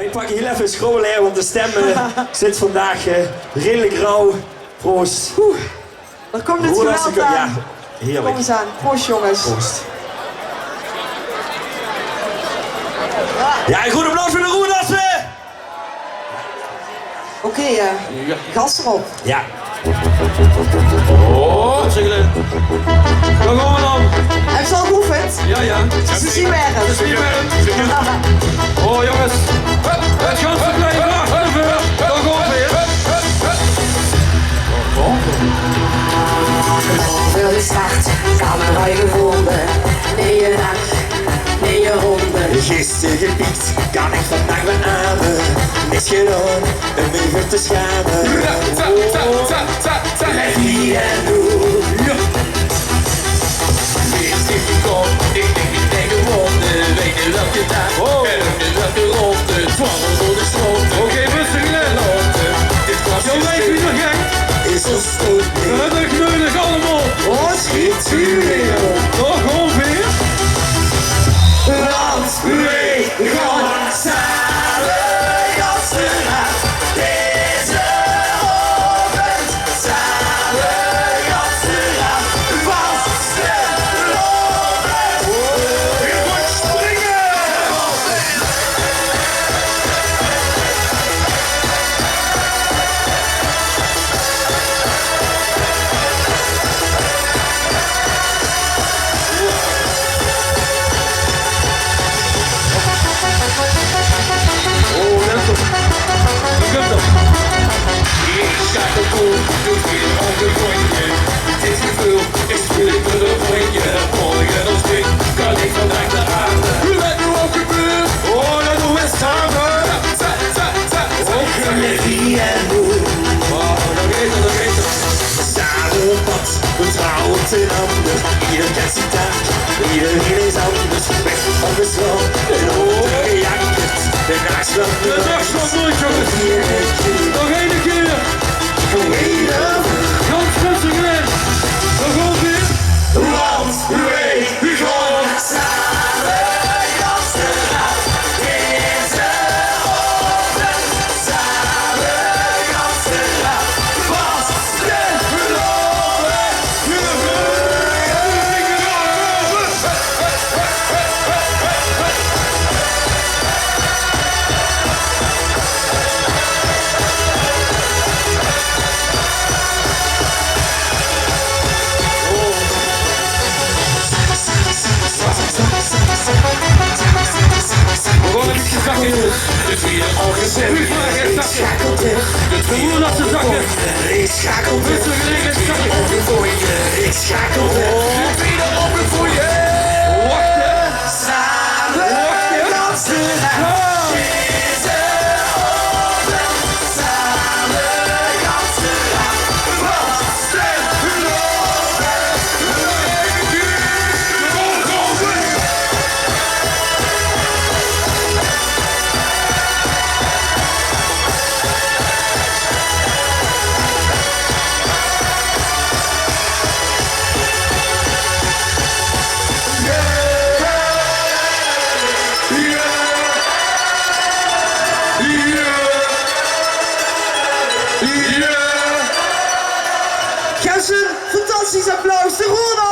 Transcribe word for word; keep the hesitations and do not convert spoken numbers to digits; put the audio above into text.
Ik pak hiel effe 'n schrobbelaer, want de stem, eh, zit vandaag, eh, redelijk rauw. Proost. Oeh, d'r kump 't geweld aan. Ja, heerlijk. Kom ens aan. Proost, jonges. Proost. Ja, 'n good applaus veur de Roerdasse. Oké, eh, gas d'rop. Ja. Oh, zeg, Glenn. Dao gaon v'r dan. Höbs se al geoefend? Ja, ja. Ze zien weer. Ze zien weer. Oh, jonges. Hup, 't ganse plein achter de veur. Dao gaon v'r. Veur de start, camera gevonden. Nee, je dag, nee, je ronde. Gister gepiekt, kan ik vandaag beamen. Niks gedaan, um mich veur te schamen. Regie en doe. Is dit die kop? Ik denk, ik denk gewonnen. Weet niet welke dag en ook niet welke ronde. Dwars door de stroom. Oké, rustig, hè. Dit was... Jao, weet je nog, hè? Is ons stoot niet. We hebben het nodig allemaal. Oh, schiet hier. Toch ongeveer. Want we gaan samen gasten aan deze ochtend. Samen gasten aan vastgelopen. Je moet springen. Oh, lekker. Lekker toch? Ik schakel door, doe weer op de rondje. Dit gevoel is moeilijk te vergeten. Morgen als dit kan ik vandaag naar aan. Let nu op de beurt. Oh, dat doen we samen. Sa, sa, sa, sa. Ook een regie en doe. Oh, dat weet ik, dat weet ik. Samen op pad, we trouwen ten ander. Ieder kent zijn taak, iedereen is anders. Weg van de stroom, de lol gejakkerd. De nachtslag, de nachtslag, jongens. Nog één keer. Freedom. Gans rustig, hè. Dao gaon v'r. Want we gaan samen gasten aan. Deze ochtend samen gasten aan. Vastgelopen. We gaan even zakken, jongens. De tweede al gezegd. De tweede al gezegd. De tweede al gezegd. Ik schakel terug. Ik schakel terug. Ik schakel terug. De tweede al gezegd. Wacht, hè. Samen dansen. Deze ochtend. Samen dansen. Vastgelopen. Geef ze een fantastisch applaus, de Roerdasse.